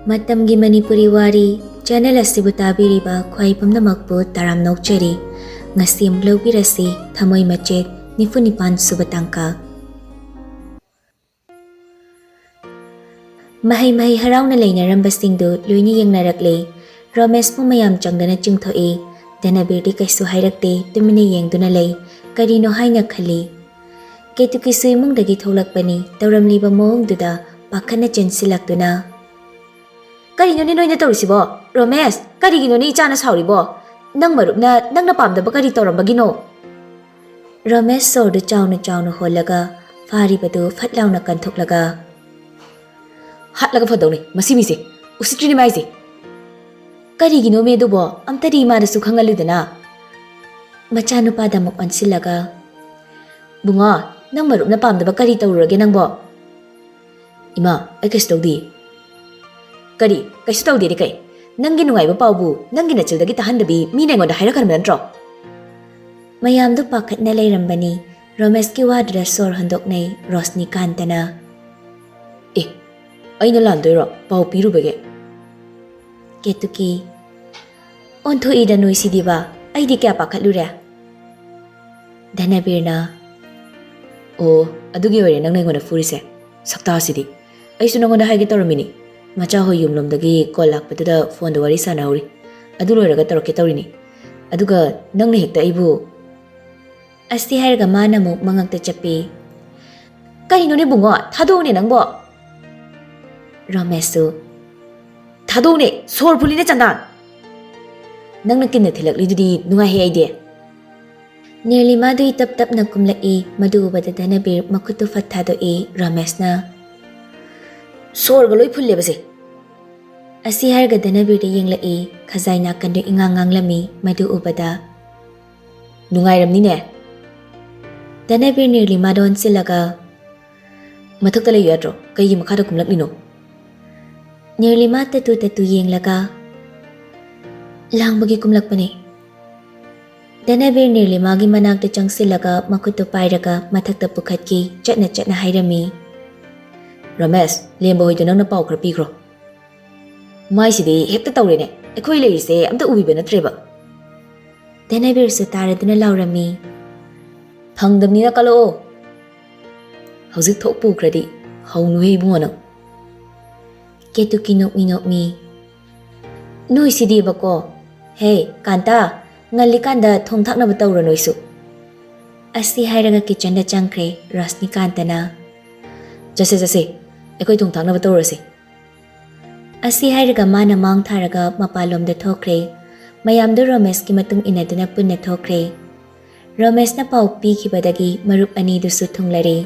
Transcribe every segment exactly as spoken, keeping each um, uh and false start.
ꯃꯇꯝꯒꯤ ꯃꯅꯤꯄꯨꯔꯤ ꯋꯥꯔꯤ ꯆꯦꯅꯦꯜ ꯑꯁꯤꯕꯨ ꯇꯥꯕꯤꯔꯤꯕ ꯈ꯭ꯋꯥꯏ ꯄꯨꯝꯅꯃꯛꯄꯨ ꯇꯔꯥꯝꯅ ꯑꯣꯛꯆꯔꯤ꯫ ꯉꯁꯤ ꯑꯃꯨꯛ ꯂꯧꯕꯤꯔꯁꯤ ꯊꯃꯣꯏ ꯃꯆꯦꯠ ꯅꯤꯐꯨ ꯅꯤꯄꯥꯟ ꯁꯨꯕ ꯇꯥꯡꯀꯛ꯫ ꯃꯍꯩ ꯃꯍꯩ ꯍꯔꯥꯎꯅ ꯂꯩꯅꯔꯝꯕꯁꯤꯡꯗꯨ ꯂꯣꯏꯅ ꯌꯦꯡꯅꯔꯛꯂꯦ꯫ ꯔꯣꯃꯦꯁꯄꯨ ꯃꯌꯥꯝ ꯆꯪꯗꯅ ꯆꯤꯡꯊꯣꯛꯏ꯫ ꯙꯅꯕꯤꯔꯗꯤ ꯀꯩꯁꯨ ꯍꯥꯏꯔꯛꯇꯦ, ꯇꯨꯃꯤꯟꯅ ꯌꯦꯡꯗꯨꯅ ꯂꯩ꯫ ꯀꯔꯤꯅꯣ ꯍꯥꯏꯅ ꯈꯜꯂꯤ꯫ ꯀꯦꯇꯨꯀꯤꯁꯨ ꯏꯃꯨꯡꯗꯒꯤ ꯊꯣꯛꯂꯛꯄꯅꯤ꯫ ꯇꯧꯔꯝꯂꯤꯕ ꯃꯑꯣꯡꯗꯨꯗ ꯄꯥꯈꯠꯅ ꯆꯦꯟꯁꯤꯜꯂꯛꯇꯨꯅ, "ꯀꯔꯤꯅꯣꯅꯦ ꯅꯣꯏꯅ ꯇꯧꯔꯤꯁꯤꯕꯣ? ꯔꯣꯃꯦꯁ, ꯀꯔꯤꯒꯤꯅꯣꯅꯦ ꯏꯆꯥꯅ ꯁꯥꯎꯔꯤꯕꯣ? ꯅꯪ ꯃꯔꯨꯞꯅ ꯅꯪꯅ ꯄꯥꯝꯗꯕ ꯀꯔꯤ ꯇꯧꯔꯝꯕꯒꯤꯅꯣ?" ꯔꯣꯃꯦꯁ ꯁꯣꯔꯗꯨ ꯆꯥꯎꯅ ꯆꯥꯎꯅ ꯍꯣꯜꯂꯒ ꯐꯥꯔꯤꯕꯗꯨ ꯐꯠ ꯂꯥꯎꯅ ꯀꯟꯊꯣꯛꯂꯒ, "ꯍꯥꯠꯂꯒ ꯐꯗꯧꯅꯤ ꯃꯁꯤ ꯃꯤꯁꯦ꯫ ꯎꯁꯤꯠꯇ꯭ꯔꯤꯅꯤ ꯃꯥꯏꯁꯦ꯫ ꯀꯔꯤꯒꯤꯅꯣꯃꯦ ꯑꯗꯨꯕꯣ? ꯑꯝꯇꯗꯤ ꯏꯃꯥꯗꯁꯨ ꯈꯪꯍꯜꯂꯨꯗꯅ꯫" ꯃꯆꯥꯅꯨꯄꯥꯗ ꯑꯃꯨꯛ ꯑꯣꯟꯁꯤꯜꯂꯒ, "ꯕꯨꯡꯉꯣ, ꯅꯪ ꯃꯔꯨꯞꯅ ꯄꯥꯝꯗꯕ ꯀꯔꯤ ꯇꯧꯔꯨꯔꯒꯦ ꯅꯪꯕꯣ?" "ꯏꯃꯥ, ꯑꯩ ꯀꯩꯁꯨ ꯇꯧꯗꯤꯌꯦ꯫" "ꯀꯔꯤ ꯀꯩꯁꯨ ꯇꯧꯗꯦꯗꯤ ꯀꯩ? ꯅꯪꯒꯤ ꯅꯨꯡꯉꯥꯏꯕ ꯄꯥꯎꯕꯨ ꯅꯪꯒꯤ ꯅꯆꯤꯜꯗꯒꯤ ꯇꯥꯍꯟꯗꯕꯤ ꯃꯤꯅ ꯑꯩꯉꯣꯟꯗ ꯍꯥꯏꯔꯛꯍꯟꯕ ꯅꯠꯇ꯭ꯔꯣ?" ꯃꯌꯥꯝꯗꯨ ꯄꯥꯈꯠꯅ ꯂꯩꯔꯝꯕꯅꯤ꯫ ꯔꯣꯃꯦꯁꯀꯤ ꯋꯥꯗꯨꯗ ꯁꯣꯔ ꯍꯣꯟꯗꯣꯛꯅꯩ ꯔꯣꯁꯅꯤꯀꯥꯟꯇꯅ꯫ "ꯑꯦ, ꯑꯩꯅ ꯂꯥꯟꯗꯣꯏꯔꯣ ꯄꯥꯎ ꯄꯤꯔꯨꯕꯒꯦ?" ꯀꯦꯇꯨꯀꯤ, "ꯑꯣꯟꯊꯣꯛꯏꯗ ꯅꯣꯏꯁꯤꯗꯤꯕ, ꯑꯩꯗꯤ ꯀꯌꯥ ꯄꯥꯈꯠꯂꯨꯔꯦ꯫" ꯙꯅꯕꯤꯔꯅ, "ꯑꯣ, ꯑꯗꯨꯒꯤ ꯑꯣꯏꯔꯦ ꯅꯪꯅ ꯑꯩꯉꯣꯟꯗ ꯐꯨꯔꯤꯁꯦ? ꯁꯛꯇꯥꯁꯤꯗꯤ꯫ ꯑꯩꯁꯨ ꯅꯪꯉꯣꯟꯗ ꯍꯥꯏꯒꯦ ꯇꯧꯔꯝꯃꯤꯅꯤ꯫ ꯃꯆꯥ ꯍꯣꯏ ꯌꯨꯝꯂꯣꯝꯗꯒꯤ ꯀꯣꯜ ꯂꯥꯛꯄꯗꯨꯗ ꯐꯣꯟꯗ ꯋꯥꯔꯤ ꯁꯥꯟꯅꯍꯧꯔꯤ꯫ ꯑꯗꯨ ꯂꯣꯏꯔꯒ ꯇꯧꯔꯛꯀꯦ ꯇꯧꯔꯤꯅꯤ꯫ ꯑꯗꯨꯒ ꯅꯪꯅ ꯍꯦꯛꯇ ꯑꯩꯕꯨ..." ꯑꯁꯤ ꯍꯥꯏꯔꯒ ꯃꯥꯅ ꯑꯃꯨꯛ ꯃꯉꯛꯇ ꯆꯞꯄꯤ꯫ "ꯀꯔꯤꯅꯣꯅꯦ ꯕꯨꯡꯉꯣ, ꯊꯥꯗꯣꯛꯎꯅꯦ ꯅꯪꯕꯣ꯫" ꯔꯣꯃꯦꯁꯁꯨ, "ꯊꯥꯗꯣꯛꯎꯅꯦ, ꯁꯣꯔ ꯐꯨꯜꯂꯤꯅꯦ ꯆꯟꯗꯥꯟ꯫ ꯅꯪꯅ ꯀꯤꯟꯅ ꯊꯤꯜꯂꯛꯂꯤꯗꯨꯗꯤ ꯅꯨꯡꯉꯥꯏꯍꯦ ꯑꯩꯗꯤ꯫" ꯅꯤꯔꯂꯤꯃꯥꯗꯨ ꯇꯞ ꯇꯞꯅ ꯀꯨꯝꯂꯛꯏ꯫ ꯃꯗꯨ ꯎꯕꯗ ꯙꯅꯕꯤꯔ ꯃꯈꯨꯠꯇꯨ ꯐꯠ ꯊꯥꯗꯣꯛꯏ꯫ ꯔꯣꯃꯦꯁꯅ, "ꯁꯣꯔꯒ ꯂꯣꯏ ꯐꯨꯜꯂꯦꯕꯁꯦ꯫" ꯑꯁꯤ ꯍꯥꯏꯔꯒ ꯙꯅꯕꯤꯔꯗ ꯌꯦꯡꯂꯛꯏ꯫ ꯈꯖꯥꯏ ꯅꯥꯀꯟꯗꯨ ꯏꯉꯥꯡ ꯉꯥꯡꯂꯝꯃꯤ꯫ ꯃꯗꯨ ꯎꯕꯗ, "ꯅꯨꯡꯉꯥꯏꯔꯝꯅꯤꯅꯦ꯫" ꯙꯅꯕꯤꯔ ꯅꯤꯔꯂꯤꯃꯥꯗ ꯑꯣꯟꯁꯤꯜꯂꯒ, "ꯃꯊꯛꯇ ꯂꯩꯌꯨ ꯌꯥꯗ꯭ꯔꯣ? ꯀꯩꯒꯤ ꯃꯈꯥꯗ ꯀꯨꯝꯂꯛꯂꯤꯅꯣ?" ꯅꯤꯔꯂꯤꯃꯥ ꯇꯠꯇꯨ ꯇꯠꯇꯨ ꯌꯦꯡꯂꯒ, "ꯂꯥꯡꯕꯒꯤ ꯀꯨꯝꯂꯛꯄꯅꯦ꯫" ꯙꯅꯕꯤꯔ ꯅꯤꯔꯂꯤꯃꯥꯒꯤ ꯃꯅꯥꯛꯇ ꯆꯪꯁꯤꯜꯂꯒ ꯃꯈꯨꯠꯇꯨ ꯄꯥꯏꯔꯒ ꯃꯊꯛꯇ ꯄꯨꯈꯠꯈꯤ꯫ ꯆꯠꯅ ꯆꯠꯅ ꯍꯥꯏꯔꯝꯃꯤ, "ꯔꯣꯃꯦꯁ, ꯂꯦꯝꯕ ꯍꯣꯏꯗ ꯅꯪꯅ ꯄꯥꯎ ꯈꯔ ꯄꯤꯈ꯭ꯔꯣ꯫" ꯃꯥꯏꯁꯤꯗꯤ ꯍꯦꯛꯇ ꯇꯧꯔꯦꯅꯦ, ꯑꯩꯈꯣꯏ ꯂꯩꯔꯤꯁꯦ ꯑꯝꯇ ꯎꯕꯤꯕ ꯅꯠꯇ꯭ꯔꯦꯕ꯫ ꯙꯅꯕꯤꯔꯁꯨ ꯇꯥꯔꯗꯨꯅ ꯂꯥꯎꯔꯝꯃꯤ꯫ ꯐꯪꯗꯕꯅꯤꯅ ꯀꯜꯂꯛꯑꯣ꯫ ꯍꯧꯖꯤꯛ ꯊꯣꯛ ꯄꯨꯈ꯭ꯔꯗꯤ ꯍꯧꯅꯨꯍꯦ ꯏꯕꯨꯡꯉꯣ ꯅꯪ꯫ ꯀꯦꯇꯨꯀꯤ ꯅꯣꯛꯃꯤ ꯅꯣꯛꯃꯤ꯫ ꯅꯣꯏꯁꯤꯗꯤꯕꯀꯣ꯫ ꯍꯦ, ꯀꯥꯟꯇꯥ, ꯉꯜꯂꯤꯀꯥꯟꯗ ꯊꯣꯡ ꯊꯥꯛꯅꯕ ꯇꯧꯔꯣ ꯅꯣꯏꯁꯨ꯫ ꯑꯁꯤ ꯍꯥꯏꯔꯒ ꯀꯤꯆꯟꯗ ꯆꯪꯈ꯭ꯔꯦ ꯔꯣꯁꯅꯤꯀꯥꯟꯇꯅ꯫ ꯆꯠꯁꯦ, ꯆꯠꯁꯦ, ꯑꯩꯈꯣꯏ ꯊꯣꯡ ꯊꯥꯛꯅꯕ ꯇꯧꯔꯁꯦ꯫ ꯑꯁꯤ ꯍꯥꯏꯔꯒ ꯃꯥꯅ ꯃꯥꯡ ꯊꯥꯔꯒ ꯃꯄꯥꯟꯂꯣꯝꯗ ꯊꯣꯛꯈ꯭ꯔꯦ꯫ ꯃꯌꯥꯝꯗꯨ ꯔꯣꯃꯦꯁꯀꯤ ꯃꯇꯨꯡ ꯏꯟꯅꯗꯨꯅ ꯄꯨꯟꯅ ꯊꯣꯛꯈ꯭ꯔꯦ꯫ ꯔꯣꯃꯦꯁꯅ ꯄꯥꯎ ꯄꯤꯈꯤꯕꯗꯒꯤ ꯃꯔꯨꯞ ꯑꯅꯤꯗꯨꯁꯨ ꯊꯨꯡꯂꯔꯦ꯫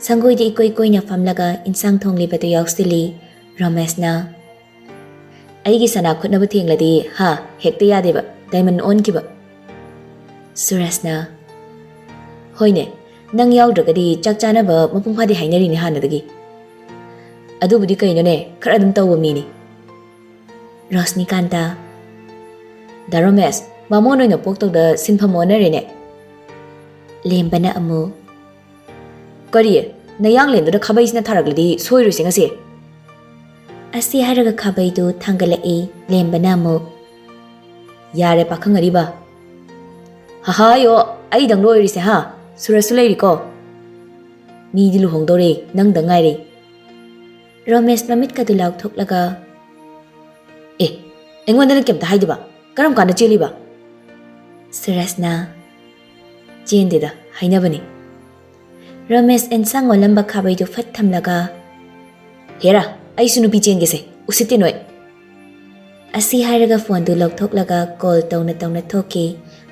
ꯁꯪꯒꯣꯏꯗ ꯏꯀꯣꯏ ꯀꯣꯏꯅ ꯐꯝꯂꯒ ꯏꯟꯁꯥꯡ ꯊꯣꯡꯂꯤꯕꯗꯨ ꯌꯥꯎꯁꯤꯜꯂꯤ ꯔꯣꯃꯦꯁꯅ꯫ ꯑꯩꯒꯤ ꯁꯅꯥ ꯈꯨꯠꯅꯕ ꯊꯦꯡꯂꯗꯤ ꯍꯥ, ꯍꯦꯛꯇ ꯌꯥꯗꯦꯕ, ꯗꯥꯏꯃꯟ ꯑꯣꯟꯈꯤꯕ꯫ ꯁꯨꯔꯖꯅ꯫ ꯍꯣꯏꯅꯦ, ꯅꯪ ꯌꯥꯎꯗ꯭ꯔꯒꯗꯤ ꯆꯥꯛ ꯆꯥꯅꯕ ꯃꯄꯨꯡ ꯐꯥꯗꯦ ꯍꯥꯏꯅꯔꯤꯅꯦ ꯍꯥꯟꯅꯗꯒꯤ꯫ ꯑꯗꯨꯕꯨꯗꯤ ꯀꯩꯅꯣꯅꯦ, ꯈꯔ ꯑꯗꯨꯝ ꯇꯧꯕ ꯃꯤꯅꯤ꯫ ꯔꯣꯁꯅꯤꯀꯥꯟꯇ꯫ ꯗꯥ ꯔꯣꯃꯦꯁ, ꯕꯥꯃꯣꯟ ꯑꯣꯏꯅ ꯄꯣꯛꯇꯧꯗ ꯁꯤꯟꯐꯝ ꯑꯣꯟꯅꯔꯦꯅꯦ꯫ ꯂꯦꯝꯕꯅ ꯑꯃꯨꯛ꯫ ꯀꯔꯤ? ꯅꯌꯥꯡꯂꯦꯟꯗꯨꯗ ꯈꯥꯕꯩꯁꯤꯅ ꯊꯥꯔꯛꯂꯗꯤ ꯁꯣꯏꯔꯣꯏꯁꯦ ꯉꯁꯤ꯫ ꯑꯁꯤ ꯍꯥꯏꯔꯒ ꯈꯥꯕꯩꯗꯨ ꯊꯥꯡꯒꯠꯂꯛꯏ ꯂꯦꯝꯕꯅ ꯑꯃꯨꯛ꯫ ꯌꯥꯔꯦ ꯄꯥꯈꯪ ꯑꯔꯤꯕ꯫ ꯍꯍꯥꯌꯣ, ꯑꯩꯗꯪ ꯂꯣꯏꯔꯤꯁꯦ ꯍꯥ? ꯁꯨꯔꯖꯁꯨ ꯂꯩꯔꯤꯀꯣ꯫ ꯃꯤꯗꯤ ꯂꯨꯍꯣꯡꯗꯧꯔꯦ, ꯅꯪꯗꯪ ꯉꯥꯏꯔꯦ꯫ ꯔꯣꯃꯦꯁ ꯃꯃꯤꯠꯀꯗꯨ ꯂꯥꯎꯊꯣꯛꯂꯒ, ꯑꯦ, ꯑꯩꯉꯣꯟꯗꯅ ꯀꯩꯝꯇ ꯍꯥꯏꯗꯕ? ꯀꯔꯝ ꯀꯥꯟꯗ ꯆꯦꯜꯂꯤꯕ? ꯁꯨꯔꯖꯅ, ꯆꯦꯟꯗꯦꯗ, ꯍꯥꯏꯅꯕꯅꯤ꯫ ꯔꯣꯃꯦꯁ ꯑꯦꯟꯁꯥꯡ ꯑꯣꯜꯂꯝꯕ ꯈꯥꯕꯩꯗꯨ ꯐꯠ ꯊꯝꯂꯒ, ꯍꯦꯔꯥ, ꯑꯩꯁꯨ ꯅꯨꯄꯤ ꯆꯦꯟꯒꯦꯁꯦ, ꯎꯁꯤꯠꯇꯦ ꯅꯣꯏ꯫ ꯑꯁꯤ ꯍꯥꯏꯔꯒ ꯐꯣꯟꯗꯨ ꯂꯧꯊꯣꯛꯂꯒ ꯀꯣꯜ ꯇꯧꯅ ꯇꯧꯅ ꯊꯣꯛꯈꯤ꯫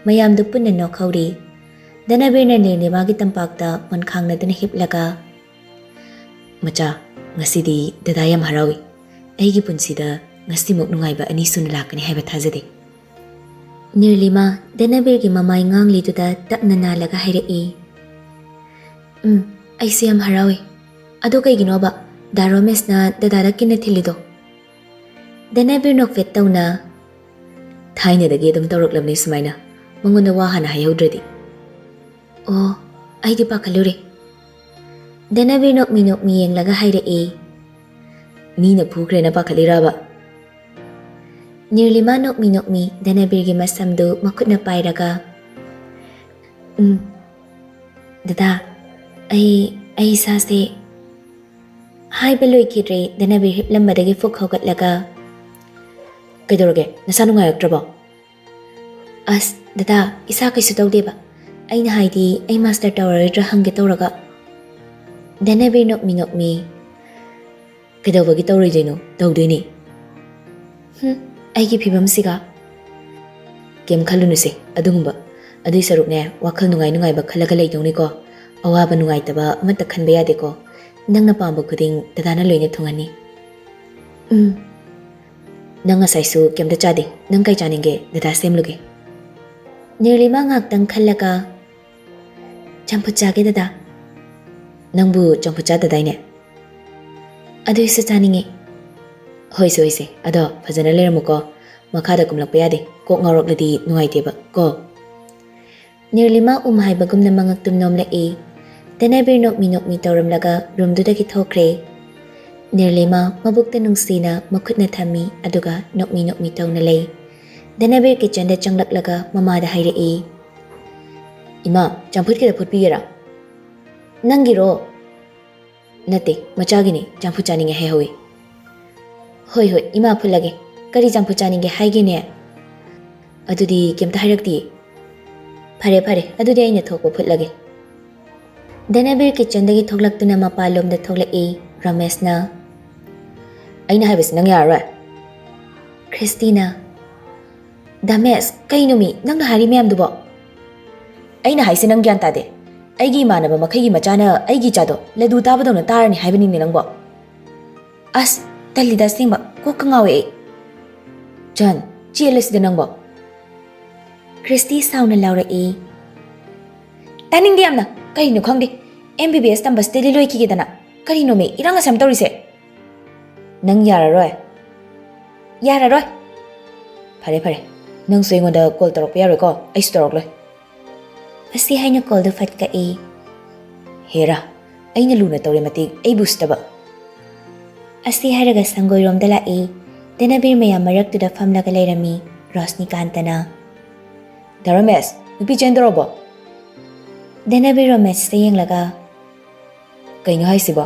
ꯃꯌꯥꯝꯗꯨ ꯄꯨꯟꯅ ꯅꯣꯛꯍꯧꯔꯤ꯫ ꯙꯅꯕꯤꯔꯅ ꯅꯤꯔꯅꯤꯃꯥꯒꯤ ꯇꯝꯄꯥꯛꯇ ꯃꯣꯟꯈꯥꯡꯅꯗꯨꯅ ꯍꯤꯞꯂꯒ, ꯃꯆꯥ, ꯉꯁꯤꯗꯤ ꯗꯗꯥ ꯌꯥꯝ ꯍꯔꯥꯎꯏ꯫ ꯑꯩꯒꯤ ꯄꯨꯟꯁꯤꯗ ꯉꯁꯤꯃꯨꯛ ꯅꯨꯡꯉꯥꯏꯕ ꯑꯅꯤ ꯁꯨꯅ ꯂꯥꯛꯀꯅꯤ ꯍꯥꯏꯕ ꯊꯥꯖꯗꯦ꯫ ꯅꯤꯔꯂꯤꯃꯥ ꯙꯅꯕꯤꯔꯒꯤ ꯃꯃꯥꯏ ꯉꯥꯡꯂꯤꯗꯨꯗ ꯇꯞꯅ ꯅꯥꯜꯂꯒ ꯍꯥꯏꯔꯛꯏ, ꯎꯝ, ꯑꯩꯁꯨ ꯌꯥꯝ ꯍꯔꯥꯎꯏ꯫ ꯑꯗꯣ ꯀꯩꯒꯤꯅꯣꯕ ꯗꯥ ꯔꯣꯃꯦꯁꯅ ꯗꯗꯥꯗ ꯀꯤꯟꯅ ꯊꯤꯜꯂꯤꯗꯣ? ꯙꯅꯕꯤꯔ ꯅꯣꯛꯐꯦꯠ ꯇꯧꯅ, ꯊꯥꯏꯅꯗꯒꯤ ꯑꯗꯨꯝ ꯇꯧꯔꯛꯂꯕꯅꯤ ꯁꯨꯃꯥꯏꯅ, ꯃꯉꯣꯟꯗ ꯋꯥ ꯍꯥꯟꯅ ꯍꯥꯏꯍꯧꯗ꯭ꯔꯗꯤ꯫ ꯑꯣ, ꯑꯩꯗꯤ ꯄꯥꯈꯠꯂꯨꯔꯦ꯫ ꯙꯅꯕꯤꯔ ꯅꯣꯛꯃꯤ ꯅꯣꯛꯃꯤ ꯌꯦꯡꯂꯒ ꯍꯥꯏꯔꯛꯏ, ꯃꯤꯅ ꯐꯨꯈ꯭ꯔꯦꯅ ꯄꯥꯈꯠꯂꯤꯔꯕ? ꯅꯤꯔꯂꯤꯃꯥ ꯅꯣꯛꯃꯤ ꯅꯣꯛꯃꯤ ꯙꯅꯕꯤꯔꯒꯤ ꯃꯁꯝꯗꯨ ꯃꯈꯨꯠꯅ ꯄꯥꯏꯔꯒ, "ꯎꯝ, ꯗꯗꯥ, ꯑꯩ, ꯑꯩ ꯏꯁꯥꯁꯦ"꯫ ꯍꯥꯏꯕ ꯂꯣꯏꯈꯤꯗ꯭ꯔꯦ, ꯙꯅꯕꯤꯔ ꯍꯤꯞꯂꯝꯕꯗꯒꯤ ꯐꯨꯛ ꯍꯧꯒꯠꯂꯒ, "ꯀꯩꯗꯧꯔꯒꯦ? ꯅꯁꯥ ꯅꯨꯡꯉꯥꯏꯔꯛꯇ꯭ꯔꯕꯣ?" "ꯑꯁ, ꯗꯗꯥ, ꯏꯁꯥ ꯀꯩꯁꯨ ꯇꯧꯗꯦꯕ꯫ ꯑꯩꯅ ꯍꯥꯏꯗꯤ, ꯑꯩ ꯃꯥꯁꯇꯔ ꯇꯧꯔꯔꯣꯏꯗ꯭ꯔꯥ ꯍꯪꯒꯦ ꯇꯧꯔꯒ"꯫ ꯙꯅꯕꯤꯔ ꯅꯣꯛꯃꯤ ꯅꯣꯛꯃꯤ, "ꯀꯩꯗꯧꯕꯒꯤ ꯇꯧꯔꯣꯏꯗꯣꯏꯅꯣ? ꯇꯧꯗꯣꯏꯅꯦ"꯫ "ꯍꯨꯝ, ꯑꯩꯒꯤ ꯐꯤꯕꯝꯁꯤꯒ"꯫ "ꯀꯩꯝ ꯈꯜꯂꯨꯅꯨꯁꯦ ꯑꯗꯨꯒꯨꯝꯕ꯫ ꯑꯗꯨꯏ ꯁꯔꯨꯛꯅꯦ, ꯋꯥꯈꯜ ꯅꯨꯡꯉꯥꯏ ꯅꯨꯡꯉꯥꯏꯕ ꯈꯜꯂꯒ ꯂꯩꯗꯧꯅꯤꯀꯣ꯫ ꯑꯋꯥꯕ ꯅꯨꯡꯉꯥꯏꯇꯕ ꯑꯃꯠꯇ ꯈꯟꯕ ꯌꯥꯗꯦꯀꯣ꯫ ꯅꯪꯅ ꯄꯥꯝꯕ ꯈꯨꯗꯤꯡ ꯗꯗꯥꯅ ꯂꯣꯏꯅ ꯊꯨꯡꯍꯟꯅꯤ"꯫ "ꯎꯝ꯫ ꯅꯪ ꯉꯁꯥꯏꯁꯨ ꯀꯩꯝꯇ ꯆꯥꯗꯦ꯫ ꯅꯪ ꯀꯩ ꯆꯥꯅꯤꯡꯒꯦ? ꯗꯗꯥ ꯁꯦꯝꯂꯨꯒꯦ"꯫ ꯅꯤꯔꯂꯤꯃꯥ ꯉꯥꯛꯇꯪ ꯈꯜꯂꯒ, "ꯆꯝꯐꯨꯠ ꯆꯥꯒꯦ, ꯗꯗꯥ"꯫ "ꯅꯪꯕꯨ ꯆꯝꯐꯨꯠ ꯆꯥꯗꯗꯥꯏꯅꯦ?" "ꯑꯗꯨꯏꯁꯨ ꯆꯥꯅꯤꯡꯉꯤ"꯫ "ꯍꯣꯏꯁꯦ, ꯍꯣꯏꯁꯦ, ꯑꯗꯣ ꯐꯖꯅ ꯂꯩꯔꯝꯃꯨꯀꯣ꯫ ꯃꯈꯥꯗ ꯀꯨꯝꯂꯛꯄ ꯌꯥꯗꯦ, ꯀꯣꯛ ꯉꯥꯎꯔꯛꯂꯗꯤ ꯅꯨꯡꯉꯥꯏꯇꯦꯕ ꯀꯣ"꯫ ꯅꯤꯔꯂꯤꯃꯥ ꯎꯝ ꯍꯥꯏꯕꯒꯨꯝꯅ ꯃꯉꯛꯇꯨꯝ ꯅꯣꯝꯂꯛꯏ꯫ ꯙꯅꯕꯤꯔ ꯅꯣꯛꯃꯤ ꯅꯣꯛꯃꯤ ꯇꯧꯔꯝꯂꯒ ꯔꯨꯝꯗꯨꯗꯒꯤ ꯊꯣꯛꯈ꯭ꯔꯦ꯫ ꯅꯤꯔꯂꯤꯃꯥ ꯃꯕꯨꯛꯇ ꯅꯨꯡꯁꯤꯅ ꯃꯈꯨꯠꯅ ꯊꯝꯃꯤ, ꯑꯗꯨꯒ ꯅꯣꯛꯃꯤ ꯅꯣꯛꯃꯤ ꯇꯧꯅ ꯂꯩ꯫ ꯙꯅꯕꯤꯔ ꯀꯤꯆꯟꯗ ꯆꯪꯂꯛꯂꯒ ꯃꯃꯥꯗ ꯍꯥꯏꯔꯛꯏ, "ꯏꯃꯥ, ꯆꯝꯐꯨꯠ ꯈꯤꯇ ꯐꯨꯠꯄꯤꯒꯦꯔꯥ?" "ꯅꯪꯒꯤꯔꯣ?" "ꯅꯠꯇꯦ, ꯃꯆꯥꯒꯤꯅꯤ, ꯆꯝꯐꯨꯠ ꯆꯥꯅꯤꯡꯉꯦ ꯍꯥꯏꯍꯧꯋꯤ"꯫ "ꯍꯣꯏ ꯍꯣꯏ, ꯏꯃꯥ ꯐꯨꯠꯂꯒꯦ꯫ ꯀꯔꯤ ꯆꯝꯐꯨꯠ ꯆꯥꯅꯤꯡꯒꯦ ꯍꯥꯏꯒꯦꯅꯦ?" "ꯑꯗꯨꯗꯤ ꯀꯩꯝꯇ ꯍꯥꯏꯔꯛꯇꯤꯌꯦ"꯫ "ꯐꯔꯦ ꯐꯔꯦ, ꯑꯗꯨꯗꯤ ꯑꯩꯅ ꯊꯣꯛꯄ ꯐꯨꯠꯂꯒꯦ"꯫ ꯙꯅꯕꯤꯔ ꯀꯤꯆꯟꯗꯒꯤ ꯊꯣꯛꯂꯛꯇꯨꯅ ꯃꯄꯥꯟꯂꯣꯝꯗ ꯊꯣꯛꯂꯛꯏ꯫ ꯔꯃꯦꯁꯅ, "ꯑꯩꯅ ꯍꯥꯏꯕꯁꯤ ꯅꯪ ꯌꯥꯔꯔꯣꯏ"꯫ ꯈ꯭ꯔꯤꯁꯇꯤꯅ, "ꯗꯥꯃꯦꯁ, ꯀꯩꯅꯣꯃꯤ ꯅꯪꯅ ꯍꯥꯏꯔꯤ ꯃꯌꯥꯝꯗꯨꯕꯣ?" "ꯑꯩꯅ ꯍꯥꯏꯁꯦ ꯅꯪ ꯒ꯭ꯌꯥꯟ ꯇꯥꯗꯦ꯫ ꯑꯩꯒꯤ ꯏꯃꯥꯟꯅꯕ ꯃꯈꯩꯒꯤ ꯃꯆꯥꯅ ꯑꯩꯒꯤ ꯏꯆꯥꯗꯣ ꯂꯗꯨ ꯇꯥꯕꯗꯧꯅ ꯇꯥꯔꯅꯤ ꯍꯥꯏꯕꯅꯤꯅꯦ ꯅꯪꯕꯣ"꯫ "ꯑꯁ, ꯇꯜꯂꯤꯗ ꯑꯁꯦꯡꯕ, ꯀꯣꯛꯀ ꯉꯥꯎꯋꯦ ꯑꯩ"꯫ "ꯖꯟ, ꯆꯦꯜꯂꯁꯤꯗ ꯅꯪꯕꯣ"꯫ ꯈ꯭ꯔꯤꯁꯇꯤ ꯁꯥꯎꯅ ꯂꯥꯎꯔꯛꯏ꯫ "ꯇꯥꯅꯤꯡꯗꯦ ꯌꯥꯝꯅ, ꯀꯔꯤꯅꯣ ꯈꯪꯗꯦ꯫ ꯑꯦꯝ ꯕꯤ ꯕꯤ ꯑꯦꯁ ꯇꯝꯕꯁꯤꯗꯗꯤ ꯂꯣꯏꯈꯤꯒꯦꯗꯅ꯫ ꯀꯔꯤꯅꯣꯃꯤ ꯏꯔꯥꯡ ꯑꯁꯦꯝ ꯇꯧꯔꯤꯁꯦ"꯫ "ꯅꯪ ꯌꯥꯔꯔꯣꯏ"꯫ "ꯌꯥꯔꯔꯣꯏ"꯫ "ꯐꯔꯦ ꯐꯔꯦ, ꯅꯪꯁꯨ ꯑꯩꯉꯣꯟꯗ ꯀꯣꯜ ꯇꯧꯔꯛꯄ ꯌꯥꯔꯣꯏꯀꯣ, ꯑꯩꯁꯨ ꯇꯧꯔꯛꯂꯣꯏ"꯫ ꯑꯁꯤ ꯍꯥꯏꯅ ꯀꯣꯜꯗꯨ ꯐꯠ ꯀꯛꯏ꯫ "ꯍꯦꯔꯥ, ꯑꯩꯅ ꯂꯨꯅ ꯇꯧꯔꯦ ꯃꯇꯤꯛ ꯑꯩꯕꯨ ꯎꯁꯤꯠꯇꯕ"꯫ ꯑꯁꯤ ꯍꯥꯏꯔꯒ ꯁꯪꯒꯣꯏꯔꯣꯝꯗ ꯂꯥꯛꯏ꯫ ꯙꯅꯕꯤꯔ ꯃꯌꯥꯝ ꯃꯔꯛꯇꯨꯗ ꯐꯝꯂꯒ ꯂꯩꯔꯝꯃꯤ꯫ ꯔꯣꯁꯅꯤꯀꯥꯟꯇꯅ, "ꯗꯥ ꯔꯣꯃꯦꯁ, ꯅꯨꯄꯤ ꯆꯦꯟꯗꯧꯔꯕꯣ?" ꯙꯅꯕꯤꯔ ꯔꯣꯃꯦꯁꯇ ꯌꯦꯡꯂꯒ, "ꯀꯩꯅꯣ ꯍꯥꯏꯁꯤꯕꯣ?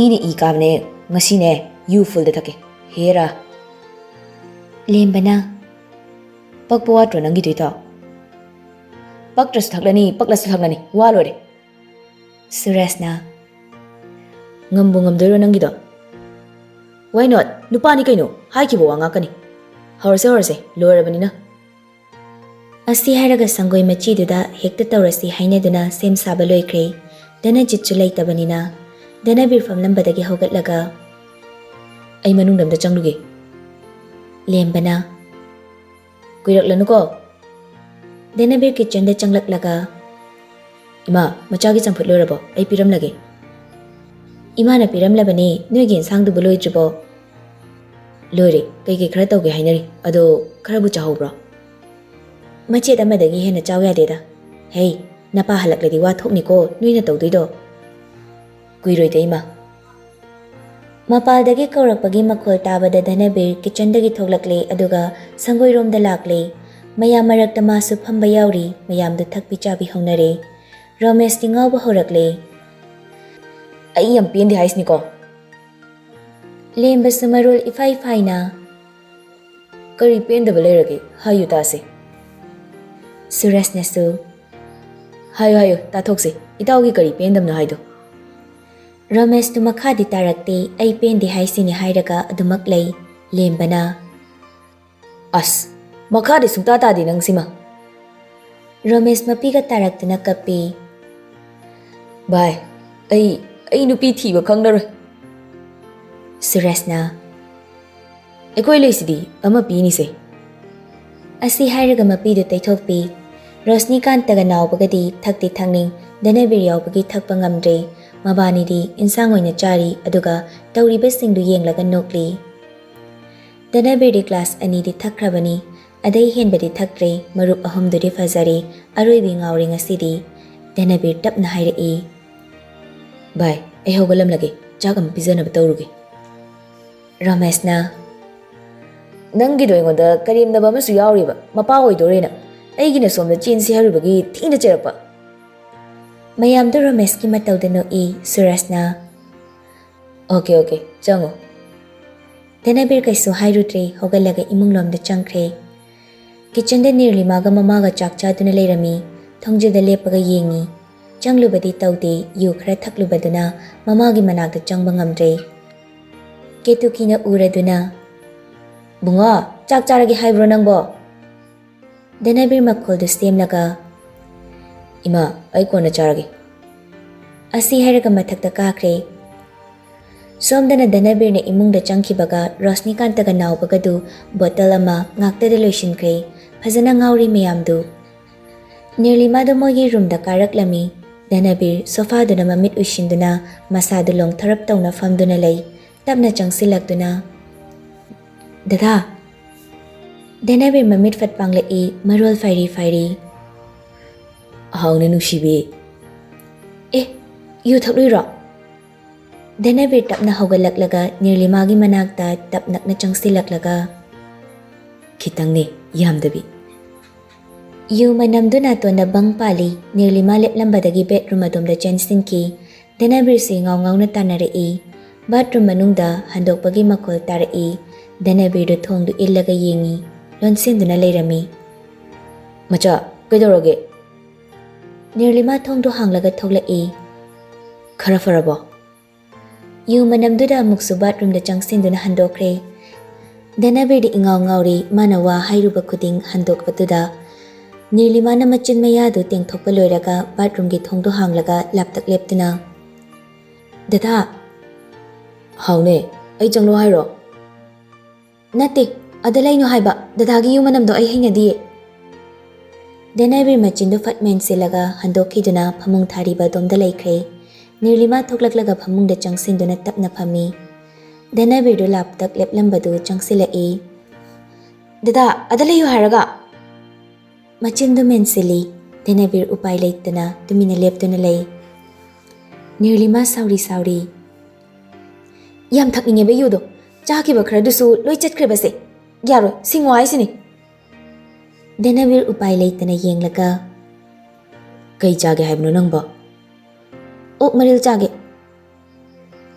ꯏꯅ ꯏ ꯀꯥꯕꯅꯦ, ꯉꯁꯤꯅꯦ ꯌꯨ ꯐꯨꯜꯗ ꯊꯛꯀꯦ꯫ ꯍꯦꯔꯥ!" ꯂꯦꯝꯕꯅ, "ꯄꯛꯄ ꯋꯥꯠꯇ꯭ꯔꯣ ꯅꯪꯒꯤꯗꯨꯏꯗꯣ?" "ꯄꯛꯇ꯭ꯔꯁꯨ ꯊꯛꯂꯅꯤ, ꯄꯛꯂꯁꯨ ꯊꯛꯂꯅꯤ, ꯋꯥ ꯂꯣꯏꯔꯦ꯫" ꯁꯨꯔꯦꯁꯅ, "ꯉꯝꯕꯨ ꯉꯝꯗꯣꯏꯔꯣ ꯅꯪꯒꯤꯗꯣ?" "Why not? ꯅꯨꯄꯥꯅꯤ ꯀꯩꯅꯣ, ꯍꯥꯏꯈꯤꯕ ꯋꯥ ꯉꯥꯛꯀꯅꯤ꯫ ꯍꯧꯔꯁꯦ, ꯍꯧꯔꯁꯦ, ꯂꯣꯏꯔꯕꯅꯤꯅ꯫" ꯑꯁꯤ ꯍꯥꯏꯔꯒ ꯁꯪꯒꯣꯏ ꯃꯆꯤꯗꯨꯗ ꯍꯦꯛꯇ ꯇꯧꯔꯁꯤ ꯍꯥꯏꯅꯗꯨꯅ ꯁꯦꯝ ꯁꯥꯕ ꯂꯣꯏꯈ꯭ꯔꯦ꯫ ꯙꯅꯖꯤꯠꯁꯨ ꯂꯩꯇꯕꯅꯤꯅ ꯙꯅꯕꯤꯔ ꯐꯝꯂꯝꯕꯗꯒꯤ ꯍꯧꯒꯠꯂꯒ, "ꯑꯩ ꯃꯅꯨꯡꯗ ꯑꯝꯇ ꯆꯪꯂꯨꯒꯦ꯫" ꯂꯦꯝꯕꯅ, "ꯀꯨꯏꯔꯛꯂꯅꯨꯀꯣ꯫" ꯙꯅꯕꯤꯔ ꯀꯤꯠꯆꯟꯗ ꯆꯪꯂꯛꯂꯒ, "ꯏꯃꯥ, ꯃꯆꯥꯒꯤ ꯆꯝꯐꯨꯠ ꯂꯣꯏꯔꯕꯣ? ꯑꯩ ꯄꯤꯔꯝꯂꯒꯦ꯫" "ꯏꯃꯥꯅ ꯄꯤꯔꯝꯂꯕꯅꯦ, ꯅꯣꯏꯒꯤ ꯏꯟꯁꯥꯡꯗꯨꯕꯨ ꯂꯣꯏꯗ꯭ꯔꯤꯕꯣ?" "ꯂꯣꯏꯔꯦ, ꯀꯩꯀꯩ ꯈꯔ ꯇꯧꯒꯦ ꯍꯥꯏꯅꯔꯤ, ꯑꯗꯣ ꯈꯔꯕꯨ ꯆꯥꯍꯧꯕ꯭ꯔꯣ?" "ꯃꯆꯦꯠ ꯑꯃꯗꯒꯤ ꯍꯦꯟꯅ ꯆꯥꯎ ꯌꯥꯗꯦꯗ꯫ ꯍꯦ, ꯅꯄꯥ ꯍꯜꯂꯛꯂꯗꯤ ꯋꯥ ꯊꯣꯛꯅꯤꯀꯣ ꯅꯣꯏꯅ ꯇꯧꯗꯣꯏꯗꯣ꯫" "ꯀꯨꯏꯔꯣꯏꯗ ꯏꯃꯥ꯫" ꯃꯄꯥꯜꯗꯒꯤ ꯀꯧꯔꯛꯄꯒꯤ ꯃꯈꯣꯜ ꯇꯥꯕꯗ ꯙꯅꯕꯤꯔ ꯀꯤꯠꯆꯟꯗꯒꯤ ꯊꯣꯛꯂꯛꯂꯦ, ꯑꯗꯨꯒ ꯁꯪꯒꯣꯏꯔꯣꯝꯗ ꯂꯥꯛꯂꯦ꯫ ꯃꯌꯥꯝ ꯃꯔꯛꯇ ꯃꯥꯁꯨ ꯐꯝꯕ ꯌꯥꯎꯔꯤ꯫ ꯃꯌꯥꯝꯗꯨ ꯊꯛꯄꯤ ꯆꯥꯕꯤ ꯍꯧꯅꯔꯦ꯫ ꯔꯣꯃꯦꯁꯇꯤ ꯉꯥꯎꯕ ꯍꯧꯔꯛꯂꯦ꯫ "ꯑꯩ ꯌꯥꯝ ꯄꯦꯟꯗꯦ ꯍꯥꯏꯁꯤꯅꯤꯀꯣ꯫" ꯂꯦꯝꯕꯁꯨ ꯃꯔꯣꯜ ꯏꯐꯥꯏ ꯐꯥꯏꯅ, "ꯀꯔꯤ ꯄꯦꯟꯗꯕ ꯂꯩꯔꯒꯦ? ꯍꯥꯏꯌꯨ ꯇꯥꯁꯦ꯫" ꯁꯨꯔꯦꯁꯅꯁꯨ, "ꯍꯥꯏꯌꯨ, ꯍꯥꯏꯌꯨ, ꯇꯥꯊꯣꯛꯁꯦ, ꯏꯇꯥꯎꯒꯤ ꯀꯔꯤ ꯄꯦꯟꯗꯕꯅꯣ ꯍꯥꯏꯗꯣ꯫" ꯔꯣꯃꯦꯁꯇꯨ ꯃꯈꯥꯗꯤ ꯇꯥꯔꯛꯇꯦ, "ꯑꯩ ꯄꯦꯟꯗꯦ ꯍꯥꯏꯁꯤꯅꯤ" ꯍꯥꯏꯔꯒ ꯑꯗꯨꯃꯛ ꯂꯩ꯫ ꯂꯦꯝꯕꯅ, "ꯑꯁ, ꯃꯈꯥꯗꯤ ꯁꯨꯡꯇꯥ ꯇꯥꯗꯦ ꯅꯪꯁꯤꯃ꯫" ꯔꯣꯃꯦꯁ ꯃꯄꯤꯒ ꯇꯥꯔꯛꯇꯨꯅ ꯀꯞꯄꯤ꯫ "ꯚꯥꯏ, ꯑꯩ, ꯑꯩ ꯅꯨꯄꯤ ꯊꯤꯕ ꯈꯪꯂꯔꯣꯏ꯫" ꯁꯨꯔꯦꯁꯅ, "ꯑꯩꯈꯣꯏ ꯂꯩꯁꯤꯗꯤ, ꯑꯃ ꯄꯤꯅꯤꯁꯦ꯫" ꯑꯁꯤ ꯍꯥꯏꯔꯒ ꯃꯄꯤꯗꯨ ꯇꯩꯊꯣꯛꯄꯤ꯫ ꯔꯣꯁꯅꯤꯀꯥꯟꯇꯒ ꯅꯥꯎꯕꯒꯗꯤ ꯊꯛꯇꯤ ꯊꯛꯅꯤꯡ, ꯙꯅꯕꯤꯔ ꯌꯥꯎꯕꯒꯤ ꯊꯛꯄ ꯉꯝꯗ꯭ꯔꯦ꯫ ꯃꯕꯥꯅꯤꯗꯤ ꯏꯟꯁꯥꯡ ꯑꯣꯏꯅ ꯆꯥꯔꯤ, ꯑꯗꯨꯒ ꯇꯧꯔꯤꯕꯁꯤꯡꯗꯨ ꯌꯦꯡꯂꯒ ꯅꯣꯛꯂꯤ꯫ ꯙꯅꯕꯤꯔꯗꯤ ꯒ꯭ꯂꯥꯁ ꯑꯅꯤꯗꯤ ꯊꯛꯈ꯭ꯔꯕꯅꯤ꯫ ꯑꯗꯩ ꯍꯦꯟꯕꯗꯤ ꯊꯛꯇ꯭ꯔꯦ꯫ ꯃꯔꯨꯞ ꯑꯍꯨꯝꯗꯨꯗꯤ ꯐꯖꯔꯦ꯫ ꯑꯔꯣꯏꯕꯤ ꯉꯥꯎꯔꯦ ꯉꯁꯤꯗꯤ꯫ ꯙꯅꯕꯤꯔ ꯇꯞꯅ ꯍꯥꯏꯔꯛꯏ, "ꯚꯥꯏ, ꯑꯩ ꯍꯧꯒꯠꯂꯝꯂꯒꯦ꯫ ꯆꯥꯛ ꯑꯃ ꯄꯤꯖꯅꯕ ꯇꯧꯔꯨꯒꯦ꯫" ꯔꯃꯦꯁꯅ, "ꯅꯪꯒꯤꯗꯣ ꯑꯩꯉꯣꯟꯗ ꯀꯔꯦꯝꯅꯕ ꯑꯃꯁꯨ ꯌꯥꯎꯔꯤꯕ, ꯃꯄꯥ ꯑꯣꯏꯗꯣꯔꯦꯅ꯫ ꯑꯩꯒꯤꯅ ꯁꯣꯝꯗ ꯆꯦꯟꯁꯤ ꯍꯥꯏꯔꯨꯕꯒꯤ ꯊꯤꯅ ꯆꯩꯔꯛꯄ꯫" ꯃꯌꯥꯝꯗꯣ ꯔꯃꯦꯁꯀꯤ ꯃꯇꯧꯗ ꯅꯣꯛꯏ꯫ ꯁꯨꯔꯖꯅ, "ꯑꯣꯀꯦ, ꯑꯣꯀꯦ, ꯆꯪꯉꯣ꯫" ꯙꯅꯕꯤꯔ ꯀꯩꯁꯨ ꯍꯥꯏꯔꯨꯗ꯭ꯔꯦ, ꯍꯧꯒꯠꯂꯒ ꯏꯃꯨꯡꯂꯣꯝꯗ ꯆꯪꯈ꯭ꯔꯦ꯫ ꯀꯤꯆꯟꯗ ꯅꯤꯔꯂꯤꯃꯥꯒ ꯃꯃꯥꯒ ꯆꯥꯛ ꯆꯥꯗꯨꯅ ꯂꯩꯔꯝꯃꯤ꯫ ꯊꯣꯡꯖꯤꯜꯗ ꯂꯦꯞꯄꯒ ꯌꯦꯡꯉꯤ꯫ ꯆꯪꯂꯨꯕꯗꯤ ꯇꯧꯗꯦ, ꯌꯨ ꯈꯔ ꯊꯛꯂꯨꯕꯗꯨꯅ ꯃꯃꯥꯒꯤ ꯃꯅꯥꯛꯇ ꯆꯪꯕ ꯉꯝꯗ꯭ꯔꯦ꯫ ꯀꯦꯇꯨꯀꯤꯅ ꯎꯔꯗꯨꯅ, "ꯕꯨꯡꯉꯣ, ꯆꯥꯛ ꯆꯥꯔꯒꯦ ꯍꯥꯏꯕ꯭ꯔꯣ ꯅꯪꯕꯣ?" ꯙꯅꯕꯤꯔ ꯃꯈꯣꯜꯗꯨ ꯁꯦꯝꯂꯒ, "ꯏꯃꯥ, ꯑꯩ ꯀꯣꯟꯅ ꯆꯥꯔꯒꯦ꯫" ꯑꯁꯤ ꯍꯥꯏꯔꯒ ꯃꯊꯛꯇ ꯀꯥꯈ꯭ꯔꯦ꯫ ꯁꯣꯝꯗꯅ ꯙꯅꯕꯤꯔꯅ ꯏꯃꯨꯡꯗ ꯆꯪꯈꯤꯕꯒ ꯔꯣꯁꯅꯤꯀꯥꯟꯇꯒ ꯅꯥꯎꯕꯒꯗꯨ ꯕꯣꯇꯜ ꯑꯃ ꯉꯥꯛꯇꯗ ꯂꯣꯏꯁꯤꯟꯈ꯭ꯔꯦ꯫ ꯐꯖꯅ ꯉꯥꯎꯔꯤ ꯃꯌꯥꯝꯗꯨ꯫ ꯅꯤꯔꯂꯤꯃꯥꯗꯨ ꯃꯣꯏꯒꯤ ꯔꯨꯝꯗ ꯀꯥꯔꯛꯂꯝꯃꯤ꯫ ꯙꯅꯕꯤꯔ ꯁꯣꯐꯥꯗꯨꯅ ꯃꯃꯤꯠ ꯎꯏꯁꯤꯟꯗꯨꯅ ꯃꯁꯥꯗꯨ ꯂꯣꯡꯊꯔꯞ ꯇꯧꯅ ꯐꯝꯗꯨꯅ ꯂꯩ꯫ ꯇꯞꯅ ꯆꯪꯁꯤꯜꯂꯛꯇꯨꯅ, "ꯗꯗꯥ!" ꯙꯅꯕꯤꯔ ꯃꯃꯤꯠ ꯐꯠ ꯄꯥꯡꯂꯛꯏ, ꯃꯔꯣꯜ ꯐꯥꯏꯔꯤ ꯐꯥꯏꯔꯤ꯫ "ꯍꯥꯎꯅꯦ ꯅꯨꯡꯁꯤꯕꯤ꯫ ꯑꯦ, ꯌꯨ ꯊꯛꯂꯨꯏꯔꯣ?" ꯙꯅꯕꯤꯔ ꯇꯞꯅ ꯍꯧꯒꯠꯂꯛꯂꯒ ꯅꯤꯔꯂꯤꯃꯥꯒꯤ ꯃꯅꯥꯛꯇ ꯇꯞ ꯅꯛꯅ ꯆꯪꯁꯤꯜꯂꯛꯂꯒ, "ꯈꯤꯇꯪꯅꯦ, ꯌꯥꯝꯗꯕꯤ꯫" ꯌꯨ ꯃꯅꯝꯗꯨ ꯅꯥꯇꯣꯟꯗ ꯕꯪ ꯄꯥꯜꯂꯤ꯫ ꯅꯤꯔꯂꯤꯃꯥ ꯂꯦꯞꯂꯝꯕꯗꯒꯤ ꯕꯦꯠꯔꯨꯝ ꯑꯗꯣꯝꯗ ꯆꯦꯟꯁꯤꯟꯈꯤ꯫ ꯙꯅꯕꯤꯔꯁꯤ ꯉꯥꯎ ꯉꯥꯎꯅ ꯇꯥꯟꯅꯔꯛꯏ꯫ ꯕꯥꯠꯔꯨꯝ ꯃꯅꯨꯡꯗ ꯍꯟꯗꯣꯛꯄꯒꯤ ꯃꯈꯣꯜ ꯇꯥꯔꯛꯏ꯫ ꯙꯅꯕꯤꯔꯗꯨ ꯊꯣꯡꯗꯨ ꯏꯜꯂꯒ ꯌꯦꯡꯉꯤ꯫ ꯂꯣꯟꯁꯤꯟꯗꯨꯅ ꯂꯩꯔꯝꯃꯤ꯫ "ꯃꯆꯥ, ꯀꯩꯗꯧꯔꯒꯦ?" ꯅꯤꯔꯂꯤꯃꯥ ꯊꯣꯡꯗꯨ ꯍꯥꯡꯂꯒ ꯊꯣꯛꯂꯛꯏ꯫ "ꯈꯔ ꯐꯔꯕꯣ?" ꯌꯨ ꯃꯅꯝꯗꯨꯗ ꯑꯃꯨꯛꯁꯨ ꯕꯥꯠꯔꯨꯝꯗ ꯆꯪꯁꯤꯟꯗꯨꯅ ꯍꯟꯗꯣꯛꯈ꯭ꯔꯦ꯫ ꯙꯅꯕꯤꯔꯗꯤ ꯏꯉꯥꯎ ꯉꯥꯎꯔꯤ, ꯃꯥꯅ ꯋꯥ ꯍꯥꯏꯔꯨꯕ ꯈꯨꯗꯤꯡ ꯍꯟꯗꯣꯛꯄꯗꯨꯗ꯫ ꯅꯤꯔꯂꯤꯃꯥꯅ ꯃꯆꯤꯟ ꯃꯌꯥꯗꯨ ꯇꯦꯡꯊꯣꯛꯄ ꯂꯣꯏꯔꯒ ꯕꯥꯠꯔꯨꯝꯒꯤ ꯊꯣꯡꯗꯨ ꯍꯥꯡꯂꯒ ꯂꯥꯞꯇꯛ ꯂꯦꯞꯇꯨꯅ, "ꯗꯗꯥ!" "ꯍꯥꯎꯅꯦ, ꯑꯩ ꯆꯪꯂꯣ ꯍꯥꯏꯔꯣ?" "ꯅꯠꯇꯦ, ꯑꯗ ꯂꯩꯅꯨ ꯍꯥꯏꯕ, ꯗꯗꯥꯒꯤ ꯌꯨ ꯃꯅꯝꯗꯣ ꯑꯩ ꯍꯩꯅꯗꯤꯌꯦ꯫" ꯙꯅꯕꯤꯔ ꯃꯆꯤꯟꯗꯨ ꯐꯠ ꯃꯦꯟꯁꯤꯜꯂꯒ ꯍꯟꯗꯣꯛꯈꯤꯗꯨꯅ ꯐꯃꯨꯡ ꯊꯥꯔꯤꯕ ꯑꯗꯣꯝꯗ ꯂꯩꯈ꯭ꯔꯦ꯫ ꯅꯤꯔꯂꯤꯃꯥ ꯊꯣꯛꯂꯛꯂꯒ ꯐꯃꯨꯡꯗ ꯆꯪꯁꯤꯟꯗꯨꯅ ꯇꯞꯅ ꯐꯝꯃꯤ꯫ ꯙꯅꯕꯤꯔꯗꯨ ꯂꯥꯞꯇꯛ ꯂꯦꯞꯂꯝꯕꯗꯨ ꯆꯪꯁꯤꯜꯂꯛꯏ꯫ "ꯗꯗꯥ, ꯑꯗ ꯂꯩꯌꯨ ꯍꯥꯏꯔꯒ!" ꯃꯆꯤꯟꯗꯨ ꯃꯦꯟꯁꯤꯜꯂꯤ꯫ ꯙꯅꯕꯤꯔ ꯎꯄꯥꯏ ꯂꯩꯇꯅ ꯇꯨꯃꯤꯟꯅ ꯂꯦꯞꯇꯨꯅ ꯂꯩ꯫ ꯅꯤꯔꯂꯤꯃꯥ ꯁꯥꯎꯔꯤ ꯁꯥꯎꯔꯤ, "ꯌꯥꯝ ꯊꯛꯅꯤꯡꯉꯦꯕ ꯌꯨꯗꯣ꯫ ꯆꯥꯈꯤꯕ ꯈꯔꯗꯨꯁꯨ ꯂꯣꯏ ꯆꯠꯈ꯭ꯔꯦꯕꯁꯦ꯫ ꯌꯥꯔꯣꯏ, ꯁꯤꯡꯉꯣ ꯍꯥꯏꯁꯤꯅꯤ꯫ ꯗꯅꯕꯤꯔ ꯎꯄꯥꯏ ꯂꯩꯇꯅ ꯌꯦꯡꯂꯒ, "ꯀꯩ ꯆꯥꯒꯦ ꯍꯥꯏꯕꯅꯣ ꯅꯪꯕꯣ?" "ꯑꯣꯛ ꯃꯔꯤꯜ ꯆꯥꯒꯦ꯫"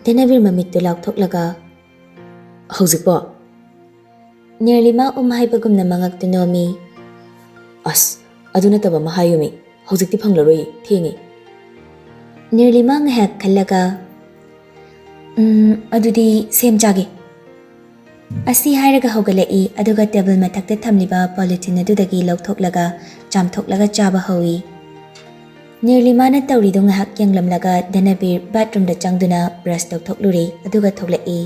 ꯗꯅꯕꯤꯔ ꯃꯃꯤꯠꯇꯨ ꯂꯥꯎꯊꯣꯛꯂꯒ, "ꯍꯧꯖꯤꯛꯄꯣ?" ꯅꯤꯔꯂꯤꯃꯥ ꯎꯝ ꯍꯥꯏꯕꯒꯨꯝꯅ ꯃꯉꯛꯇꯨ ꯅꯣꯝꯃꯤ꯫ "ꯑꯁ, ꯑꯗꯨ ꯅꯠꯇꯕ ꯑꯃ ꯍꯥꯏꯌꯨꯃꯤ, ꯍꯧꯖꯤꯛꯇꯤ ꯐꯪꯂꯔꯣꯏ, ꯊꯦꯡꯉꯦ꯫" ꯅꯤꯔꯂꯤꯃꯥ ꯉꯥꯏꯍꯥꯛ ꯈꯜꯂꯒ, "ꯎꯝ, ꯑꯗꯨꯗꯤ ꯁꯦꯝ ꯆꯥꯒꯦ꯫" ꯑꯁꯤ ꯍꯥꯏꯔꯒ ꯍꯧꯒꯠꯂꯛꯏ, ꯑꯗꯨꯒ ꯇꯦꯕꯜ ꯃꯊꯛꯇ ꯊꯝꯂꯤꯕ ꯄꯣꯂꯤꯊꯤꯟ ꯑꯗꯨꯗꯒꯤ ꯂꯧꯊꯣꯛꯂꯒ ꯆꯥꯝꯊꯣꯛꯂꯒ ꯆꯥꯕ ꯍꯧꯏ꯫ ꯅꯤꯔꯂꯤꯃꯥꯅ ꯇꯧꯔꯤꯗꯨ ꯉꯥꯏꯍꯥꯛ ꯌꯦꯡꯂꯝꯂꯒ ꯙꯅꯕꯤꯔ ꯕꯥꯠꯔꯨꯝꯗ ꯆꯪꯗꯨꯅ ꯕ꯭ꯔꯁ ꯇꯧꯊꯣꯛꯂꯨꯔꯦ, ꯑꯗꯨꯒ ꯊꯣꯛꯂꯛꯏ꯫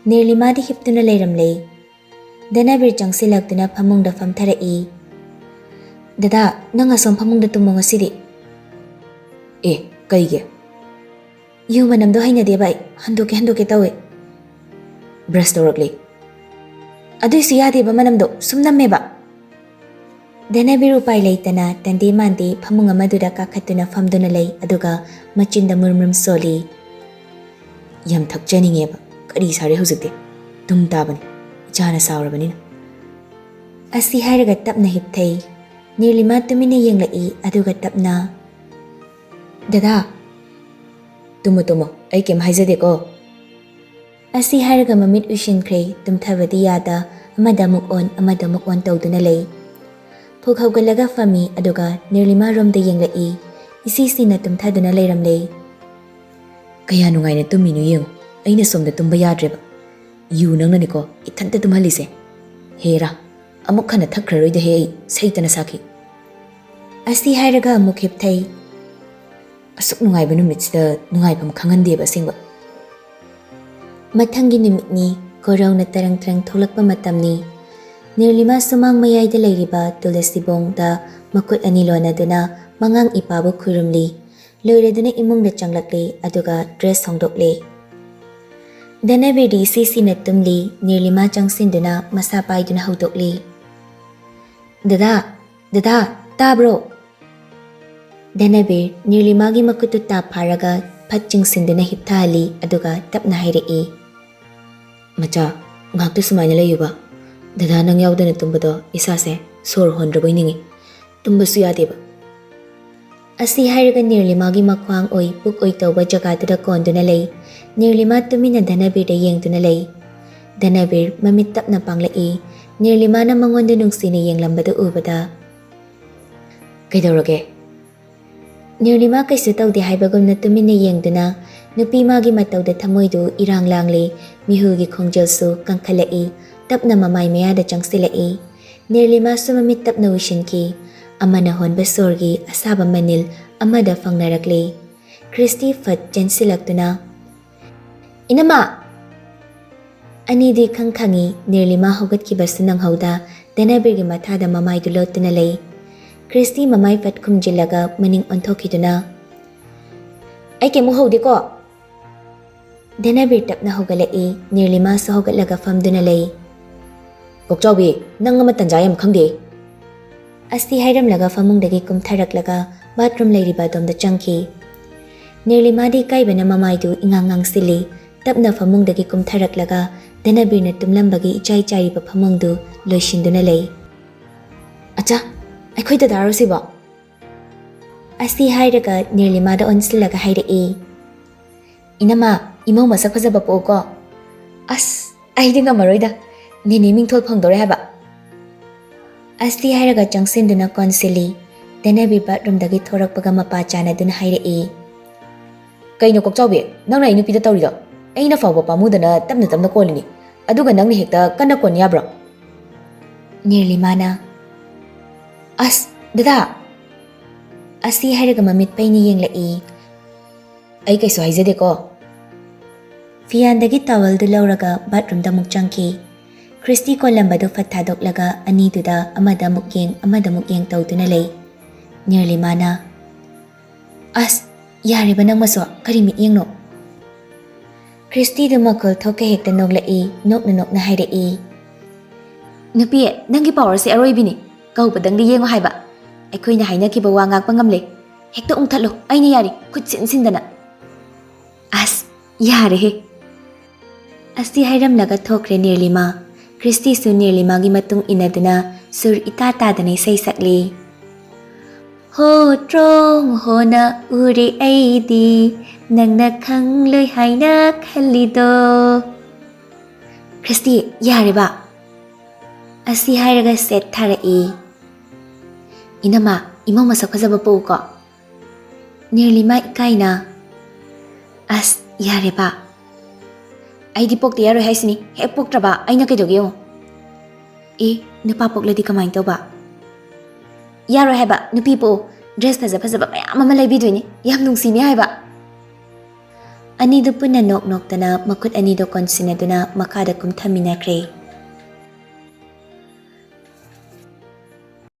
ꯅꯤꯔꯂꯤꯃꯥꯗꯤ ꯍꯤꯞꯇꯨꯅ ꯂꯩꯔꯝꯂꯦ꯫ ꯙꯅꯕꯤꯔ ꯆꯪꯁꯤꯜꯂꯛꯇꯨꯅ ꯐꯃꯨꯡꯗ ꯐꯝꯊꯔꯛꯏ꯫ "ꯗꯗꯥ, ꯅꯪ ꯑꯁꯣꯝ ꯐꯃꯨꯡꯗ ꯇꯨꯝꯃꯣ ꯉꯁꯤꯗꯤ꯫" "ꯑꯦ, ꯀꯩꯒꯤ?" "ꯌꯨ ꯃꯅꯝꯗꯣ ꯍꯩꯅꯗꯦꯕ ꯑꯩ, ꯍꯟꯗꯣꯛꯀꯦ ꯍꯟꯗꯣꯛꯀꯦ ꯇꯧꯋꯦ꯫" "ꯕ꯭ꯔꯁ ꯇꯧꯔꯛꯂꯤ꯫" "ꯑꯗꯨꯏꯁꯨ ꯌꯥꯗꯦꯕ, ꯃꯅꯝꯗꯣ ꯁꯨꯝ ꯅꯝꯃꯦꯕ꯫" ꯙꯅꯕꯤꯔ ꯎꯄꯥꯏ ꯂꯩꯇꯅ ꯇꯟꯗꯦ ꯃꯥꯟꯗꯦ ꯐꯃꯨꯡ ꯑꯃꯗꯨꯗ ꯀꯥꯈꯠꯇꯨꯅ ꯐꯝꯗꯨꯅ ꯂꯩ, ꯑꯗꯨꯒ ꯃꯆꯤꯟꯗ ꯃꯨꯔꯨꯝ ꯃꯨꯔꯨꯝ ꯁꯣꯜꯂꯤ꯫ "ꯌꯥꯝ ꯊꯛꯆꯅꯤꯡꯉꯦꯕ, ꯀꯔꯤ ꯁꯥꯔꯦ ꯍꯧꯖꯤꯛꯇꯤ? ꯇꯨꯝ ꯇꯥꯕꯅꯤ, ꯏꯆꯥꯅ ꯁꯥꯎꯔꯕꯅꯤꯅ꯫" ꯑꯁꯤ ꯍꯥꯏꯔꯒ ꯇꯞꯅ ꯍꯤꯞꯊꯩ꯫ ꯅꯤꯔꯂꯤꯃꯥ ꯇꯨꯃꯤꯟꯅ ꯌꯦꯡꯂꯛꯏ, ꯑꯗꯨꯒ ꯇꯞꯅ, "ꯗꯗꯥ꯫" "ꯇꯨꯝꯃꯣ, ꯇꯨꯝꯃꯣ, ꯑꯩ ꯀꯩꯝ ꯍꯥꯏꯖꯗꯦꯀꯣ꯫" ꯑꯁꯤ ꯍꯥꯏꯔꯒ ꯃꯃꯤꯠ ꯎꯏꯁꯤꯟꯈ꯭ꯔꯦ, ꯇꯨꯝꯊꯕꯗꯤ ꯌꯥꯗ, ꯑꯃꯗ ꯑꯃꯨꯛ ꯑꯣꯟ, ꯑꯃꯗ ꯑꯃꯨꯛ ꯑꯣꯟ ꯇꯧꯗꯨꯅ ꯂꯩ꯫ ꯐꯨꯛ ꯍꯧꯒꯠꯂꯒ ꯐꯝꯃꯤ, ꯑꯗꯨꯒ ꯅꯤꯔꯂꯤꯃꯥ ꯔꯣꯝꯗ ꯌꯦꯡꯂꯛꯏ, ꯏꯁꯤ ꯁꯤꯅ ꯇꯨꯝꯊꯗꯨꯅ ꯂꯩꯔꯝꯂꯦ꯫ "ꯀꯌꯥ ꯅꯨꯡꯉꯥꯏꯅ ꯇꯨꯝꯃꯤꯅꯣ ꯌꯦꯡꯉꯨ, ꯑꯩꯅ ꯁꯣꯝꯗ ꯇꯨꯝꯕ ꯌꯥꯗ꯭ꯔꯦꯕ꯫ ꯌꯨ ꯅꯪꯅꯅꯤꯀꯣ ꯏꯊꯟꯇ ꯇꯨꯝꯍꯜꯂꯤꯁꯦ꯫ ꯍꯦꯔꯥ, ꯑꯃꯨꯛ ꯍꯟꯅ ꯊꯛꯈ꯭ꯔꯔꯣꯏꯗꯍꯦ ꯑꯩ, ꯁꯩꯇꯅ ꯁꯥꯈꯤ꯫" ꯑꯁꯤ ꯍꯥꯏꯔꯒ ꯑꯃꯨꯛ ꯍꯤꯞꯊꯩ꯫ ꯑꯁꯨꯛ ꯅꯨꯡꯉꯥꯏꯕ ꯅꯨꯃꯤꯠꯁꯤꯗ ꯅꯨꯡꯉꯥꯏꯐꯝ ꯈꯪꯍꯟꯗꯦꯕ ꯑꯁꯦꯡꯕ꯫ ꯃꯊꯪꯒꯤ ꯅꯨꯃꯤꯠꯅꯤ, ꯀꯣꯔꯧꯅ ꯇꯔꯪ ꯇꯔꯪ ꯊꯣꯛꯂꯛꯄ ꯃꯇꯝꯅꯤ꯫ ꯅꯤꯔꯂꯤꯃꯥ ꯁꯨꯃꯥꯡ ꯃꯌꯥꯏꯗ ꯂꯩꯔꯤꯕ ꯇꯨꯂꯁꯤꯕꯣꯡꯗ ꯃꯈꯨꯠ ꯑꯅꯤ ꯂꯣꯟꯅꯗꯨꯅ ꯃꯉꯥꯡ ꯏꯄꯥꯕꯨ ꯈꯨꯔꯨꯝꯂꯤ꯫ ꯂꯣꯏꯔꯗꯨꯅ ꯏꯃꯨꯡꯗ ꯆꯪꯂꯛꯂꯤ, ꯑꯗꯨꯒ ꯗ꯭ꯔꯦꯁ ꯍꯣꯡꯗꯣꯛꯂꯤ꯫ ꯙꯅꯕꯤꯔꯗꯤ ꯏꯁꯤ ꯁꯤꯅ ꯇꯨꯝꯂꯤ, ꯅꯤꯔꯂꯤꯃꯥ ꯆꯪꯁꯤꯟꯗꯨꯅ ꯃꯁꯥ ꯄꯥꯏꯗꯨꯅ ꯍꯧꯗꯣꯛꯂꯤ꯫ "ꯗꯗꯥ, ꯗꯗꯥ, ꯇꯥꯕ꯭ꯔꯣ?" ꯙꯅꯕꯤꯔ ꯅꯤꯔꯂꯤꯃꯥꯒꯤ ꯃꯈꯨꯠꯇꯨ ꯇꯥꯞ ꯐꯥꯔꯒ ꯐꯠ ꯆꯤꯡꯁꯤꯟꯗꯨꯅ ꯍꯤꯞꯊꯍꯜꯂꯤ, ꯑꯗꯨꯒ ꯇꯞꯅ ꯍꯥꯏꯔꯛꯏ꯫ "ꯃꯆꯥ, ꯉꯥꯏꯍꯥꯛꯇ ꯁꯨꯃꯥꯏꯅ ꯂꯩꯌꯨꯕ꯫ ꯗꯗꯥ ꯅꯪ ꯌꯥꯎꯗꯅ ꯇꯨꯝꯕꯗꯣ ꯏꯁꯥꯁꯦ ꯁꯣꯔ ꯍꯣꯟꯗ꯭ꯔꯕꯣꯏ ꯅꯤꯡꯉꯤ꯫ ꯇꯨꯝꯕꯁꯨ ꯌꯥꯗꯦꯕ꯫" ꯑꯁꯤ ꯍꯥꯏꯔꯒ ꯅꯤꯔꯂꯤꯃꯥꯒꯤ ꯃꯈ꯭ꯋꯥꯡ ꯑꯣꯏ ꯄꯨꯛ ꯑꯣꯏ ꯇꯧꯕ ꯖꯒꯥꯗꯨꯗ ꯀꯣꯟꯗꯨꯅ ꯂꯩ꯫ ꯅꯤꯔꯂꯤꯃꯥ ꯇꯨꯃꯤꯟꯅ ꯙꯅꯕꯤꯔꯗ ꯌꯦꯡꯗꯨꯅ ꯂꯩ꯫ ꯙꯅꯕꯤꯔ ꯃꯃꯤꯠ ꯇꯞꯅ ꯄꯥꯡꯂꯛꯏ꯫ ꯅꯤꯔꯂꯤꯃꯥꯅ ꯃꯉꯣꯟꯗ ꯅꯨꯡꯁꯤꯅ ꯌꯦꯡꯂꯝꯕꯗꯨ ꯎꯕꯗ, "ꯀꯩꯗꯧꯔꯒꯦ?" ꯅꯤꯔꯂꯤꯃꯥ ꯀꯩꯁꯨ ꯇꯧꯗꯦ ꯍꯥꯏꯕꯒꯨꯝꯅ ꯇꯨꯃꯤꯟꯅ ꯌꯦꯡꯗꯨꯅ ꯅꯨꯄꯤ ꯃꯥꯒꯤ ꯃꯇꯧꯗ ꯊꯃꯣꯏꯗꯨ ꯏꯔꯥꯡ ꯂꯥꯡꯂꯤ꯫ ꯃꯤꯍꯨꯜꯒꯤ ꯈꯣꯡꯖꯦꯜꯁꯨ ꯀꯟꯈꯠꯂꯛꯏ꯫ ꯇꯞꯅ ꯃꯃꯥꯏ ꯃꯌꯥꯗ ꯆꯪꯁꯤꯜꯂꯛꯏ꯫ ꯅꯤꯔꯂꯤꯃꯥꯁꯨ ꯃꯃꯤꯠ ꯇꯞꯅ ꯎꯏꯁꯤꯟꯈꯤ꯫ ꯑꯃꯅ ꯍꯣꯟꯕ ꯁꯣꯔꯒꯤ ꯑꯁꯥꯕ ꯃꯅꯤꯜ ꯑꯃꯗ ꯐꯪꯅꯔꯛꯂꯤ꯫ ꯈ꯭ꯔꯤꯁꯇꯤ ꯐꯠ ꯆꯦꯟꯁꯤꯜꯂꯛꯇꯨꯅ, "ꯏꯅꯝꯃ!" ꯑꯅꯤꯗꯤ ꯈꯪ ꯈꯪꯏ, ꯅꯤꯔꯂꯤꯃꯥ ꯍꯧꯒꯠꯈꯤꯕꯁꯨ ꯅꯪꯍꯧꯗ, ꯙꯅꯕꯤꯔꯒꯤ ꯃꯊꯥꯗ ꯃꯃꯥꯏꯗꯨ ꯂꯣꯠꯇꯨꯅ ꯂꯩ꯫ ꯈ꯭ꯔꯤꯁꯇꯤ ꯃꯃꯥꯏ ꯐꯠ ꯈꯨꯝꯖꯤꯜꯂꯒ ꯃꯅꯤꯡ ꯑꯣꯟꯊꯣꯛꯈꯤꯗꯨꯅ, "ꯑꯩ ꯀꯩꯃꯨꯛ ꯍꯧꯗꯦꯀꯣ!" ꯙꯅꯕꯤꯔ ꯇꯞꯅ ꯍꯧꯒꯠꯂꯛꯏ, ꯅꯤꯔꯂꯤꯃꯥꯁꯨ ꯍꯧꯒꯠꯂꯒ ꯐꯝꯗꯨꯅ ꯂꯩ꯫ "ꯀꯣꯛꯆꯥꯎꯕꯤ, ꯅꯪ ꯑꯃ ꯇꯟꯖꯥ ꯌꯥꯝ ꯈꯪꯗꯦ꯫" ꯑꯁꯤ ꯍꯥꯏꯔꯝꯂꯒ ꯐꯃꯨꯡꯗꯒꯤ ꯀꯨꯝꯊꯔꯛꯂꯒ ꯕꯥꯠꯔꯨꯝ ꯂꯩꯔꯤꯕ ꯑꯗꯣꯝꯗ ꯆꯪꯈꯤ꯫ ꯅꯤꯔꯂꯤꯃꯥꯗꯤ ꯏꯀꯥꯏꯕꯅ ꯃꯃꯥꯏꯗꯨ ꯏꯉꯥꯡ ꯉꯥꯡꯁꯤꯜꯂꯤ꯫ ꯇꯞꯅ ꯐꯃꯨꯡꯗꯒꯤ ꯀꯨꯝꯊꯔꯛꯂꯒ ꯙꯅꯕꯤꯔꯅ ꯇꯨꯝꯂꯝꯕꯒꯤ ꯏꯆꯥꯏ ꯆꯥꯏꯔꯤꯕ ꯐꯃꯨꯡꯗꯨ ꯂꯣꯏꯁꯤꯟꯗꯨꯅ ꯂꯩ꯫ "ꯑꯆꯥ, ꯑꯩꯈꯣꯏ ꯗꯗꯥꯔꯣ ꯁꯤꯕꯣ?" ꯑꯁꯤ ꯍꯥꯏꯔꯒ ꯅꯤꯔꯂꯤꯃꯥꯗ ꯑꯣꯟꯁꯤꯜꯂꯒ ꯍꯥꯏꯔꯛꯏ, "ꯏꯅꯝꯃ, ꯏꯃꯧ ꯃꯁꯛ ꯐꯖꯕ ꯄꯣꯛꯎꯀꯣ꯫" "ꯑꯁ, ꯑꯩꯗꯤ ꯉꯝꯃꯔꯣꯏꯗ, ꯅꯦꯅꯦ ꯃꯤꯡꯊꯣꯜ ꯐꯪꯗꯧꯔꯦ ꯍꯥꯏꯕ꯫" ꯑꯁꯤ ꯍꯥꯏꯔꯒ ꯆꯪꯁꯤꯟꯗꯨꯅ ꯀꯣꯟꯁꯤꯜꯂꯤ꯫ ꯙꯅꯕꯤꯔ ꯕꯥꯠꯔꯨꯝꯗꯒꯤ ꯊꯣꯔꯛꯄꯒ ꯃꯄꯥ ꯆꯥꯟꯅꯗꯨꯅ ꯍꯥꯏꯔꯛꯏ, "ꯀꯩꯅꯣ ꯀꯣꯛꯆꯥꯎꯕꯤ, ꯅꯪꯅ ꯑꯩ ꯅꯨꯄꯤꯗ ꯇꯧꯔꯤꯗꯣ? ꯑꯩꯅ ꯐꯥꯎꯕ ꯄꯥꯝꯃꯨꯗꯅ ꯇꯞꯅ ꯇꯞꯅ ꯀꯣꯜꯂꯤꯅꯤ, ꯑꯗꯨꯒ ꯅꯪꯅ ꯍꯦꯛꯇ ꯀꯟꯅ ꯀꯣꯟ ꯌꯥꯕ꯭ꯔꯣ?" ꯅꯤꯔꯂꯤꯃꯥꯅ, "ꯑꯁ, ꯗꯗꯥ!" ꯑꯁꯤ ꯍꯥꯏꯔꯒ ꯃꯃꯤꯠ ꯄꯩꯅ ꯌꯦꯡꯂꯛꯏ꯫ "ꯑꯩ ꯀꯩꯁꯨ ꯍꯥꯏꯖꯗꯦꯀꯣ꯫" ꯐꯤꯌꯥꯟꯗꯒꯤ ꯇꯥꯋꯜꯗꯨ ꯂꯧꯔꯒ ꯕꯥꯠꯔꯨꯝꯗ ꯑꯃꯨꯛ ꯆꯪꯈꯤ꯫ ꯈ꯭ꯔꯤꯁꯇꯤ ꯀꯣꯜꯂꯝꯕꯗꯨ ꯐꯠ ꯊꯥꯗꯣꯛꯂꯒ ꯑꯅꯤꯗꯨꯗ ꯑꯃꯗ ꯑꯃꯨꯛ ꯌꯦꯡ, ꯑꯃꯗ ꯑꯃꯨꯛ ꯌꯦꯡ ꯇꯧꯗꯨꯅ ꯂꯩ꯫ ꯅꯤꯔꯂꯤꯃꯥꯅ, "ꯑꯁ, ꯌꯥꯔꯦꯕ ꯅꯪꯃꯁꯨ, ꯀꯔꯤ ꯃꯤꯠꯌꯦꯡꯅꯣ?" ꯈ꯭ꯔꯤꯁꯇꯤꯗꯨ ꯃꯈꯣꯜ ꯊꯣꯛꯀ ꯍꯦꯛꯇ ꯅꯣꯛꯂꯛꯏ, ꯅꯣꯛꯅ ꯅꯣꯛꯅ ꯍꯥꯏꯔꯛꯏ, "ꯅꯨꯄꯤ, ꯅꯪꯒꯤ ꯄꯥꯋꯔꯁꯦ ꯑꯔꯣꯏꯕꯤꯅꯤ꯫ ꯀꯧꯕꯗꯪꯗꯤ ꯌꯦꯡꯉꯨ ꯍꯥꯏꯕ꯫ ꯑꯩꯈꯣꯏꯅ ꯍꯥꯏꯅꯈꯤꯕ ꯋꯥ ꯉꯥꯛꯄ ꯉꯝꯂꯦ꯫ ꯍꯦꯛꯇ ꯎꯪꯊꯠꯂꯨ, ꯑꯩꯅ ꯌꯥꯔꯤ, ꯈꯨꯠ ꯁꯤꯟ ꯁꯤꯟꯗꯅ꯫" "ꯑꯁ, ꯌꯥꯔꯦꯍꯦ!" ꯑꯁꯤ ꯍꯥꯏꯔꯝꯂꯒ ꯊꯣꯛꯈ꯭ꯔꯦ ꯅꯤꯔꯂꯤꯃꯥ꯫ ꯈ꯭ꯔꯤꯁꯇꯤꯁꯨ ꯅꯤꯔꯂꯤꯃꯥꯒꯤ ꯃꯇꯨꯡ ꯏꯟꯅꯗꯨꯅ ꯁꯨꯔ ꯏꯇꯥ ꯇꯥꯗꯅ ꯏꯁꯩ ꯁꯛꯂꯤ꯫ ꯍꯣ ꯇ꯭ꯔꯣꯡ ꯍꯣꯅ ꯎꯔꯦ ꯑꯩꯗꯤ ꯅꯪꯅ ꯈꯪꯂꯣꯏ ꯍꯥꯏꯅ ꯈꯜꯂꯤꯗꯣ꯫ ꯈ꯭ꯔꯤꯁꯇꯤ, ꯌꯥꯔꯦꯕ꯫ ꯑꯁꯤ ꯍꯥꯏꯔꯒ ꯁꯦꯠ ꯊꯥꯔꯛꯏ꯫ ꯏꯅꯝꯃ, ꯏꯃꯧ ꯃꯁꯛ ꯐꯖꯕ ꯄꯣꯛꯎꯀꯣ꯫ ꯅꯤꯔꯂꯤꯃꯥ ꯏꯀꯥꯏꯅ, ꯑꯁ, ꯌꯥꯔꯦꯕ꯫ ꯑꯩꯗꯤ ꯄꯣꯛꯇ ꯌꯥꯔꯣꯏ ꯍꯥꯏꯁꯤꯅꯤ꯫ ꯍꯦꯛ ꯄꯣꯛꯇ꯭ꯔꯕ ꯑꯩꯅ ꯀꯩꯗꯧꯒꯦ ꯌꯦꯡꯉꯨ꯫ ꯑꯦ, ꯅꯨꯄꯥ ꯄꯣꯛꯂꯗꯤ ꯀꯃꯥꯏꯅ ꯇꯧꯕ? ꯌꯥꯔꯣꯏ ꯍꯥꯏꯕ, ꯅꯨꯄꯤ ꯄꯣꯛꯎ꯫ ꯗ꯭ꯔꯦꯁ ꯐꯖ ꯐꯖꯕ ꯃꯌꯥꯝ ꯑꯃ ꯂꯩꯕꯤꯗꯣꯏꯅꯤ꯫ ꯌꯥꯝ ꯅꯨꯡꯁꯤꯅꯤ ꯍꯥꯏꯕ꯫ ꯑꯅꯤꯗꯨ ꯄꯨꯟꯅ ꯅꯣꯛ ꯅꯣꯛꯇꯅ ꯃꯈꯨꯠ ꯑꯅꯤꯗꯨ ꯀꯣꯟꯁꯤꯟꯅꯗꯨꯅ ꯃꯈꯥꯗ ꯀꯨꯝꯊꯃꯤꯟꯅꯈ꯭ꯔꯦ꯫